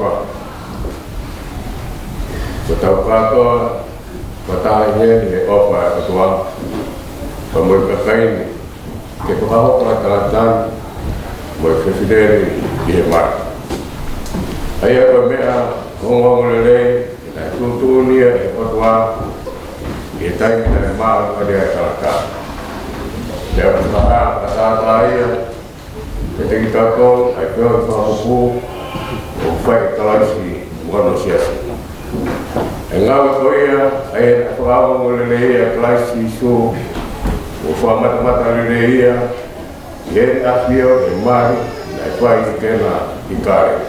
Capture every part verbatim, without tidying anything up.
Ko tau kātoa, ko tau ʻi heni he ʻofa ʻa e ʻOtua, pea mo e kakai ni, ke fakahoko ʻa e talatala mo e fefine ni ʻi he mali. ʻA ia ko e meʻa ongoongolelei, naʻe tuʻutuʻuni ia ʻe he ʻOtua ʻi he taimi naʻe maʻu ai ʻa e talatala. Pea ʻoku fakahā ʻa e talatala ia, pea te kita ko ai pea ʻo fakapō, ʻo fai Kalaisi mo hono siasi. ʻE ngāue ko ia, ʻa ia naʻe fakaongoongolelei ia ʻa Kalaisi Sīsū, ʻo fakamatamatalelei ia ʻi heʻene ʻafio ʻi he mali naʻe fai ʻi Kena ʻi Kāleli.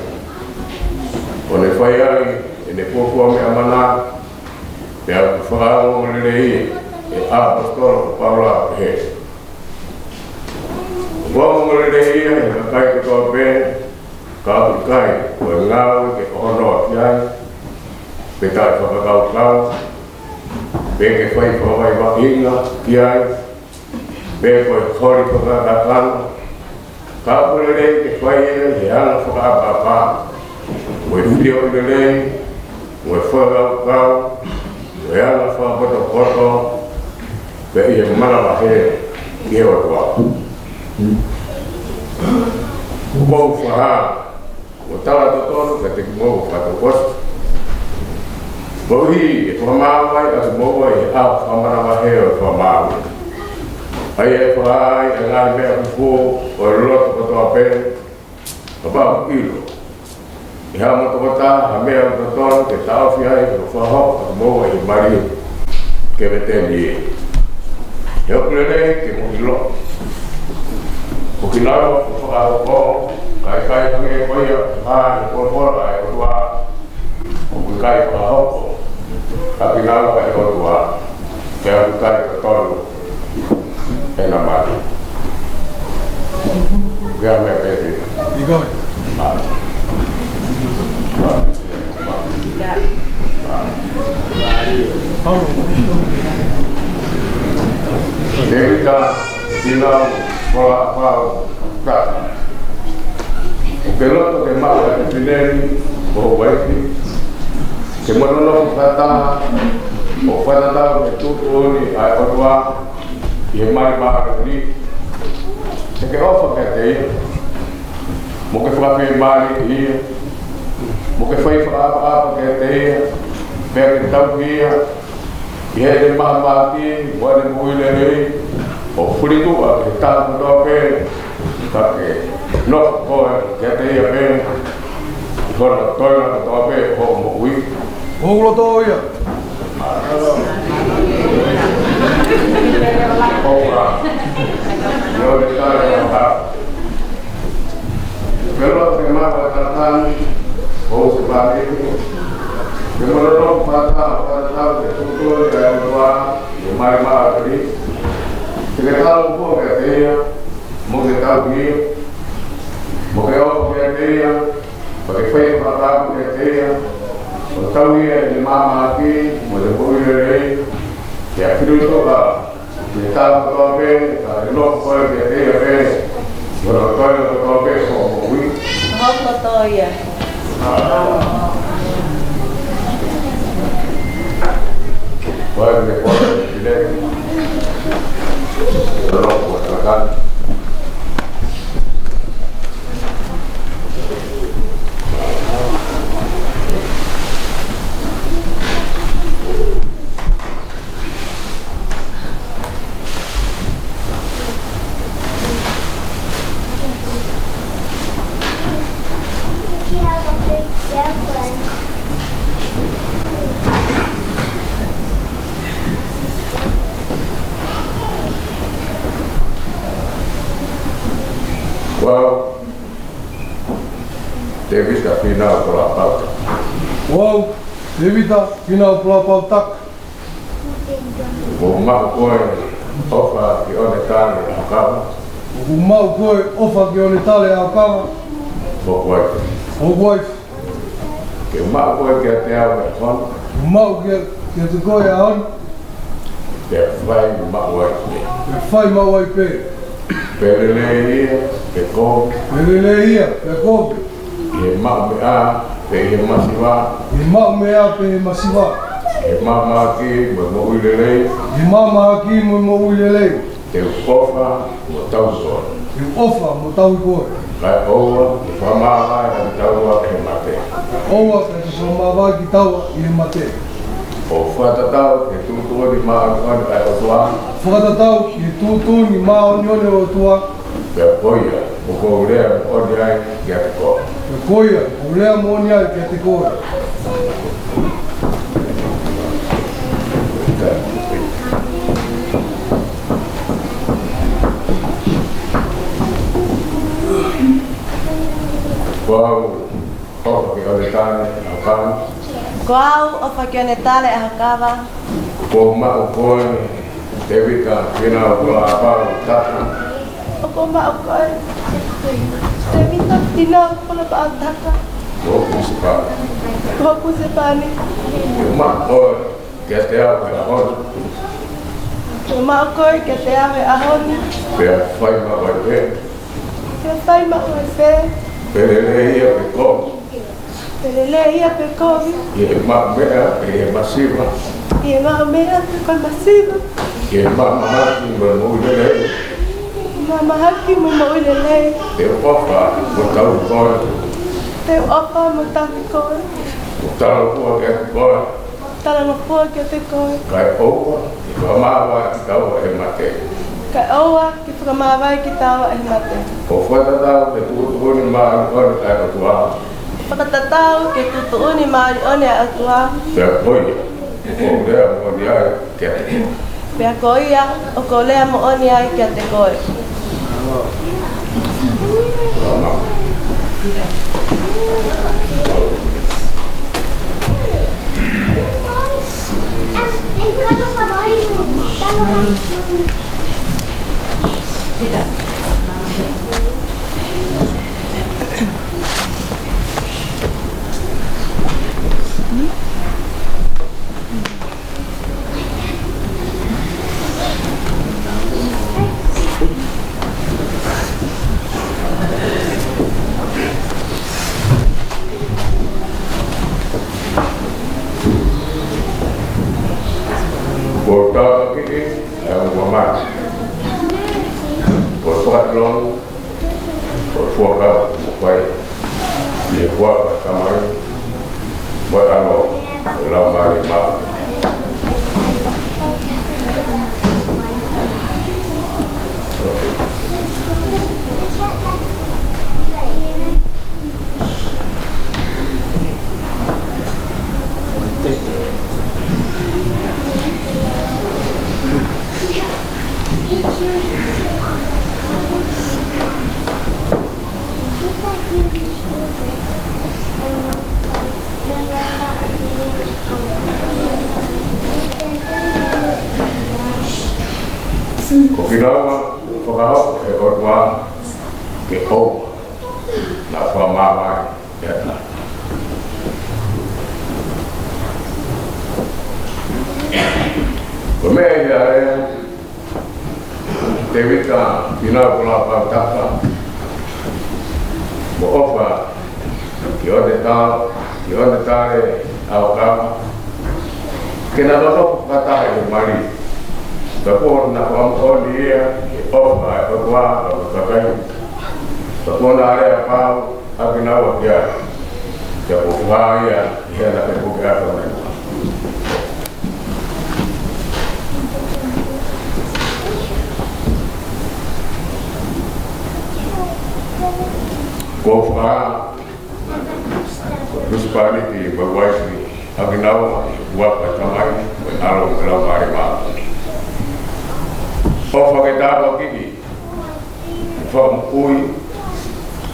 ʻO ne fai ai ʻene fuofua meʻa mana, pea ʻoku fakaongoongolelei ia ʻe he ʻaposetolo ko Paula ʻo pehē: ʻOku ongoongolelei ia ʻi he kakai kotoa pē, ka ʻoku ʻikai ko e ngāue ke ʻohonoa ki ai, pe taʻefakakaukau, pe ke fai fakavaivaiʻanga ki ai, pe ko e holi fakakakano, ka ʻoku lelei ke fai ia ʻi he anga fakaʻapaʻapa, mo e fili ʻo e lelei, mo e fakakaukau, mo e anga fakapotopoto, pea ʻi he manavahē ki he ʻOtua. ʻOku ou fakahā ʻo tala totonu kiate kimoua ʻo fakatou kosi, koeʻuhi ke fakamaau ai ʻa kimoua ʻi he ʻaho fakamanavahē ʻo e fakamaau, ʻa ia ʻe fakahā ai ʻa e ngaahi meʻa fufū ʻo e loto kotoa pē, kapau ʻoku ʻilo ʻe hamou tokotaha ha meʻa ʻoku totonu ke taʻofi ai hono fakahoko ʻa kimoua ʻi he mali ke veteni ia. He ʻoku lelei ke mou ʻilo, ko kinaua ʻoku fakahoko, ka ʻikai hangē ko ia ʻoku fakahā ʻi he folofola ʻa e ʻOtua, ʻoku ʻikai fakahoko ʻa kinaua ʻe he ʻOtua, pea ʻoku ʻikai totonu ʻena mali. Ke ame peti. ʻIkai. Tēvita Fīnau Kolapau Taka. ʻOku ke loto ke maʻu ʻa e fefine ni ko ho uaifi, ke mo nonofo fakataha ʻo fakatatau ki he tuʻutuʻuni ʻa e ʻOtua ʻi he mali māʻoniʻoni? Te ke ʻofa kiate ia, mo ke fakafiemālieʻi ia, mo ke fai fakaʻapaʻapa kiate ia, pea ke tauhi ia ʻi heʻene mahamahaki mo ʻene moʻui lelei, ʻo fulituʻa ki he taha kotoa pē, ka ke nofo koe kiate ia pē ʻi hono toenga kotoa pē ʻo hoʻo moʻui. ʻOku ou loto ia. ʻOfa ki hono tali ʻo ha. Ke loto ke maʻu ʻa e talatala ni, ʻo se vale, ke mo nonofo fakataha ʻo fakatatau ki he tuʻutuʻuni ʻa e ʻOtua ʻi he mali māʻoniʻoni. Te ke talangofua kiate ia, mo ke tauhi ia, mo ke ʻofa kiate ia, pea ke fai fakataha kiate ia, ʻo tauhi ia ʻi he mahamahaki mo e moʻui lelei, ke ʻafio ʻi he taha kotoa pē, ka ke nofo koe kiate ia pē ʻi hono toenga kotoa pē ʻo hoʻo moʻui. Hoku loto ia. Koe me koe, fefine. Nofo koe, talatala. Ko au, Tēvita Fīnau Kolapau Taka. Ko au, Tēvita Fīnau Kolapau Taka. ʻOku ou maʻu ko e ʻofa ki ʻOnetale ʻAokava. ʻOku ou maʻu ko e ʻofa ki ʻOnetale ʻAokava. Hoku uaifi. Hoku uaifi. Ke maʻu koe kiate au he ʻaho ni. ʻOku ou maʻu kia, kiate koe he ʻaho ni. Pea fai maʻu ai pē. Pea fai maʻu ai pē. Pe lelei ia, pe kovi. Pe lelei ia, pe kovi. ʻI he maʻu meʻa, pē ʻi he masiva. ʻI he maʻu meʻa pē ʻi he masiva. ʻI he maʻu mahaki mo e moʻui lelei. ʻI he maʻu mahaki mo e moʻui lelei. Te u ʻofa mo tauhi koe. Te u ʻofa mo tauhi koe. Kae ʻoua ke fakamāvae kitaua ʻe he mate. ʻOua ke fakamāvae kitaua ʻi he mate. ʻO fakatatau ki he tuʻutuʻuni māʻoniʻoni ʻa e ʻOtua. Fakatatau ki he tuʻutuʻuni māʻoniʻoni ʻa e ʻOtua. Pea ko ia ʻoku ou lea moʻoni ai kiate koe. Pea ko ia ʻoku ou lea moʻoni ai kiate koe. Ko au ʻOfakione Tale ʻAhokava. Ko au ʻOfakione Tale ʻAhokava. ʻOku ou maʻu koe, Tēvita Pina Kulapaʻutaka. ʻOku ou maʻu koe, Tēvita Pina Kulapaʻutaka. Ko hoku husepāniti. Ko hoku husepāniti. ʻOku ou maʻu koe kiate au he ʻaho ni. ʻOku ou maʻu koe kiate au he ʻaho ni. Pea fai maʻu ai pē. Pea fai maʻu ai pē. Pe lelei ia pe kovi. Pe lelei ia pe kovi. ʻI he maʻu meʻa pe ʻi he masiva. ʻI he maʻu meʻa pe ko e masiva. ʻI he maʻu mahaki mo e moʻui lelei. ʻI he maʻu mahaki mo e moʻui lelei. Te u ʻofa mo tauhi koe. Te u ʻofa mo tauhi koe. ʻO talangofua kiate koe. Talangofua kiate koe. Kae ʻoua ke fakamāvae kitaua ʻe he mate. Kae ʻoua ke fakamāvae kitaua ʻe he mate. ʻO fakatatau ki he tuʻutuʻuni māʻoniʻoni ʻa e ʻOtua. Fakatatau ki he tuʻutuʻuni māʻoniʻoni ʻa e ʻOtua. Pea ko ia ʻoku ou lea moʻoni ai kiate koe. Pea ko ia ʻoku ou lea moʻoni ai kiate koe. Ko e tāpuaki ʻa e ʻOtua mai. Ko e fakaʻilonga, ko e fuakava ʻoku fai ʻi he huafa ʻo e Tamai, mo e ʻAlo, mo e Laumālie Māʻoniʻoni. Ko kinaua ʻoku fakahoko ʻe he ʻOtua ke ʻoua naʻa fakamāvae ʻe ha taha. Ko e meʻa ia ʻa e Tēvita Pina Kulapaʻutaka, mo ʻOfakione Tale, Kione Tale ʻAhokava, ke na nofo fakataha ʻi he mali. Ka kuo na fakamoʻoni ia ki he ʻofa ʻa e ʻOtua ki hotau kakai. Ka kuo na lea pau ʻa kinaua ki ai. Pea kuo fakahā ia ʻi heʻena fepaki ʻa e ʻOtua. Ko e fā, ko e husepāniti mo e uaifi ʻa kinaua ʻi he huafa ʻo e Tamai, mo e ʻAlo, mo e Laumālie Māʻoniʻoni. ʻOfa ke tāpuakiʻi, fakamoʻui,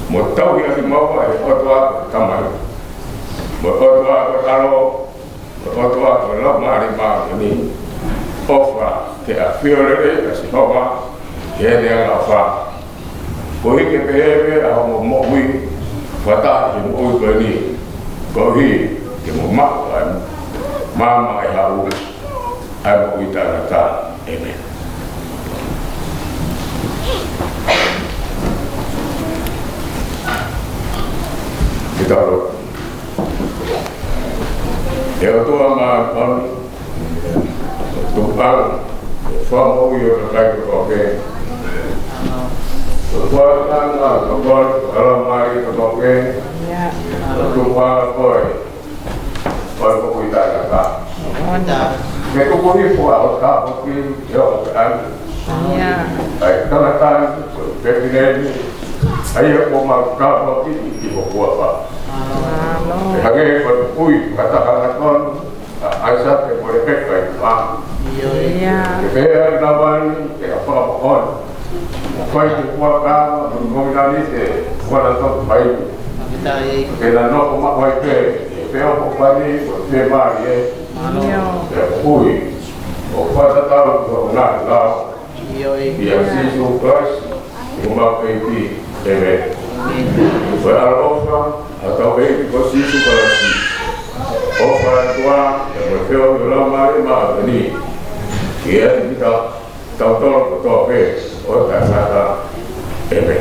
mo tauhi ʻaki maua ʻe he ʻOtua ko e Tamai, mo e ʻOtua ko e ʻAlo, mo e ʻOtua ko e Laumālie Māʻoniʻoni. ʻOfa ke ʻafio lelei ʻa Sihova ʻi heʻene angaʻofa, koeʻuhi ke pehē pē ʻa hoʻomou moʻui fakataha ʻi he moʻui ko eni, koeʻuhi ke mou maʻu ʻa e maama ʻe haʻu, ʻa e moʻui taʻengata. ʻĒmeni. Ke tau lotu. ʻE ʻOtua māʻoniʻoni, tukuʻau, fakamoʻui ʻo e kakai kotoa pē. Ko e tuʻunga ʻo e laumālie kotoa pē. Ko e tuʻunga ʻo e, ʻo e moʻui taʻengata. Ke tuku hifo ʻa hoʻo tāpuaki ʻi he ʻaho ni. ʻA e tangata ni, ko e pekineini, ʻa ia kuo mau tāpuakiʻi ʻi ho huafa. ʻE hangē ko e puʻi fakataha angatonu ʻa ʻAisake mo Lēpeka ʻi tuʻa. Ke pehē ʻa e lava ni ke fakamoʻoni. Ko e fuakava, mo e kovinānite, ko ʻena toki fai. Ke na nofo maʻu ai pē, ʻi he feʻofoʻofani, mo e fiemālie, ʻi he puʻi ʻo fakatatau ki hoʻo ngaahi lao. ʻIa Sīsū Kalaisi, ko homau ʻEiki. ʻĒmeni. Ko e ʻaloʻofa ʻa hotau ʻEiki ko Sīsū Kalaisi, ʻofa ʻa e ʻOtua, pea mo e feohi ʻa e Laumālie Māʻoniʻoni, ke ʻiate kitautolu kotoa pē ʻo taʻengata. ʻĒmeni.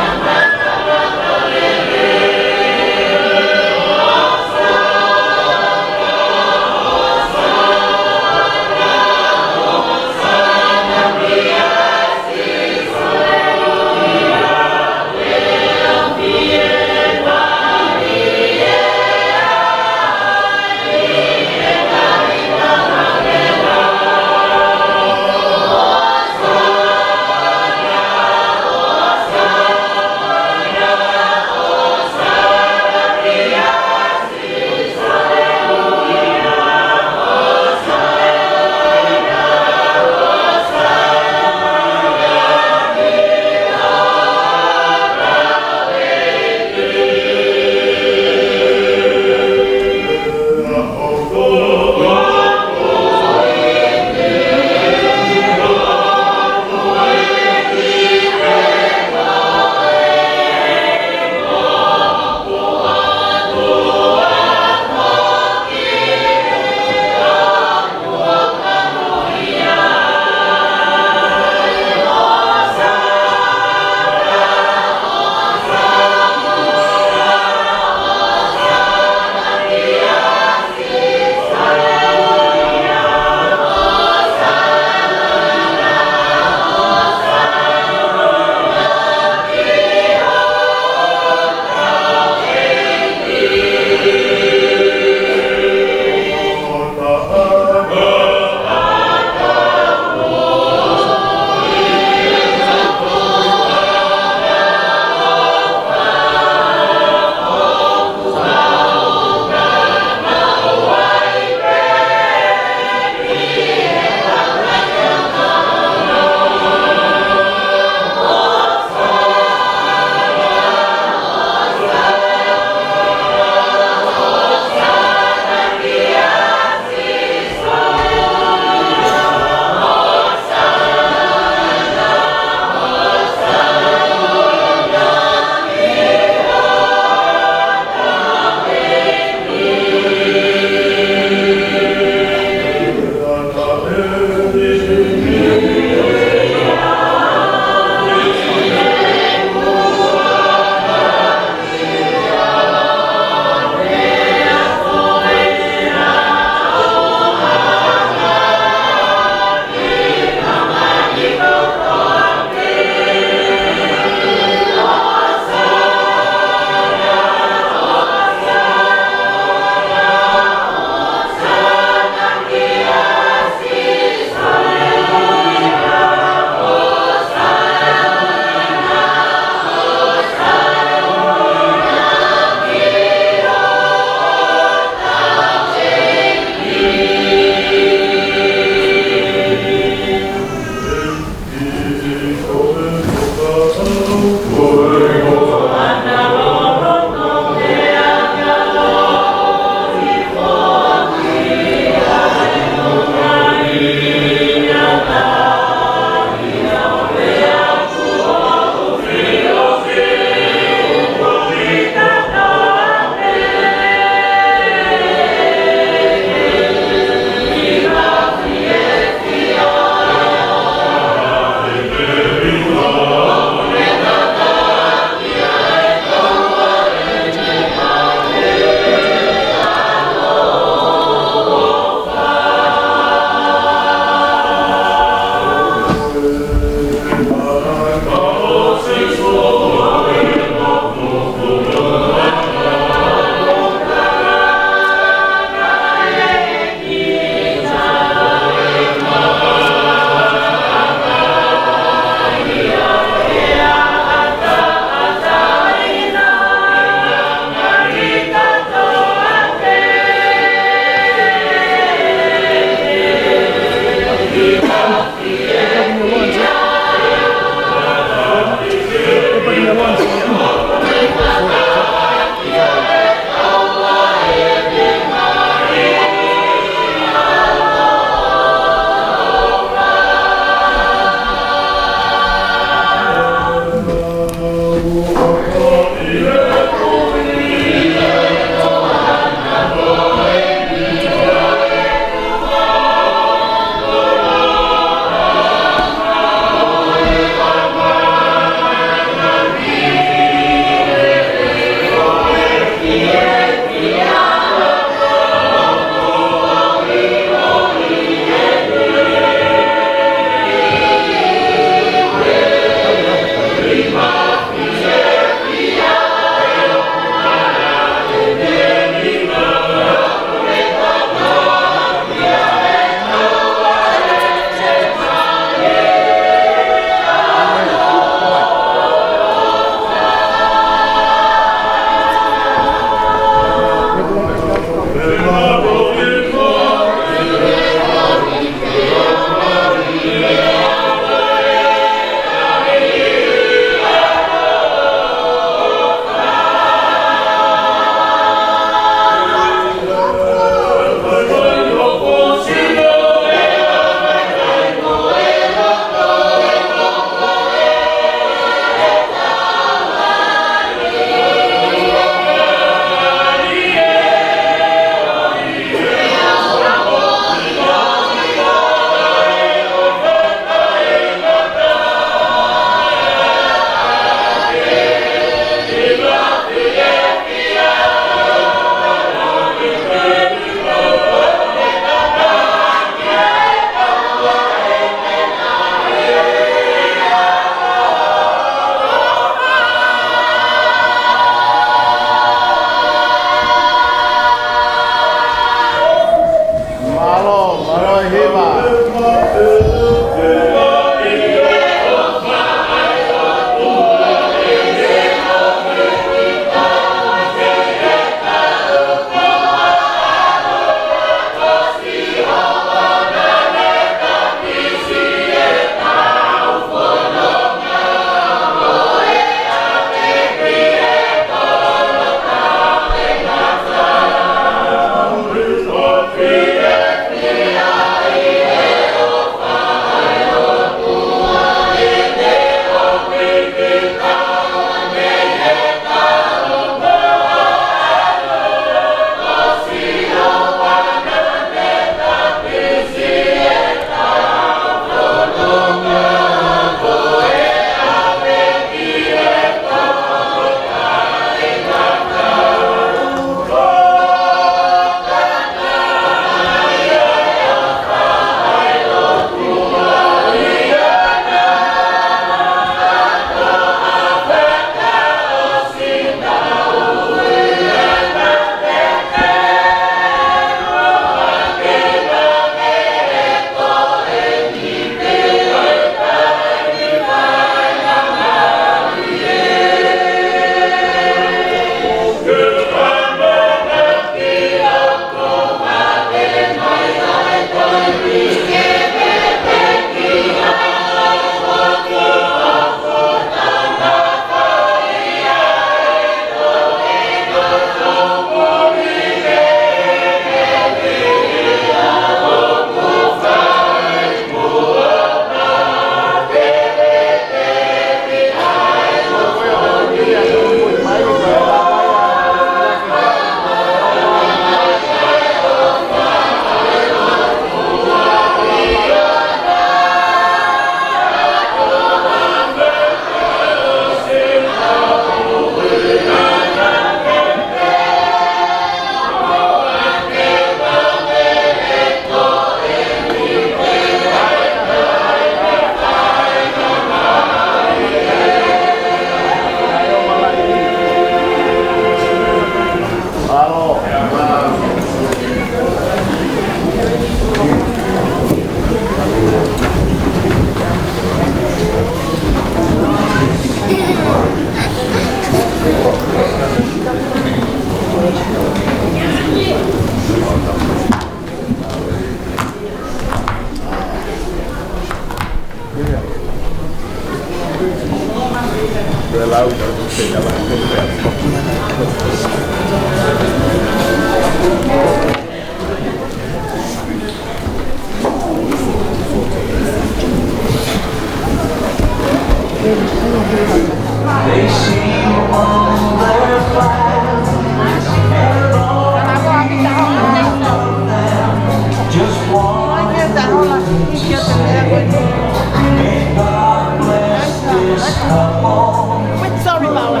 Sorry, Paula.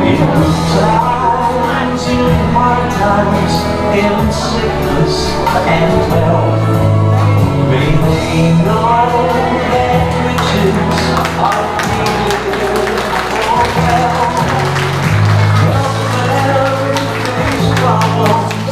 In good times, in hard times, in sickness and health, may they know that riches are needed for wealth. Help them face problems.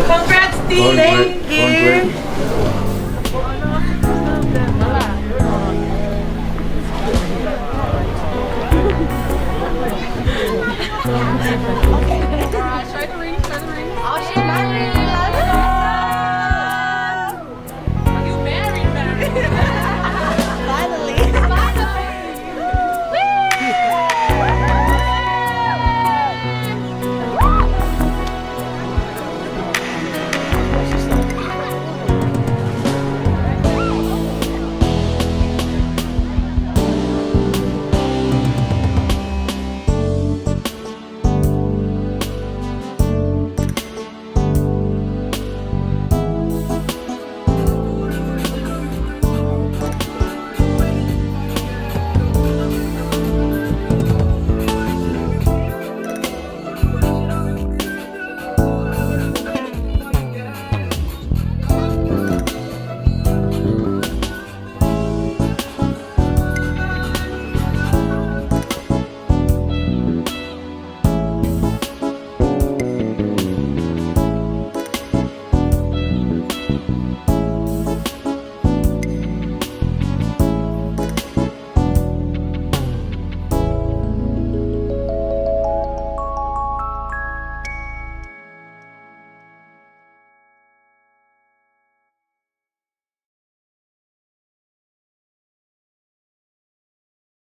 Congrats, Steve. Thank you.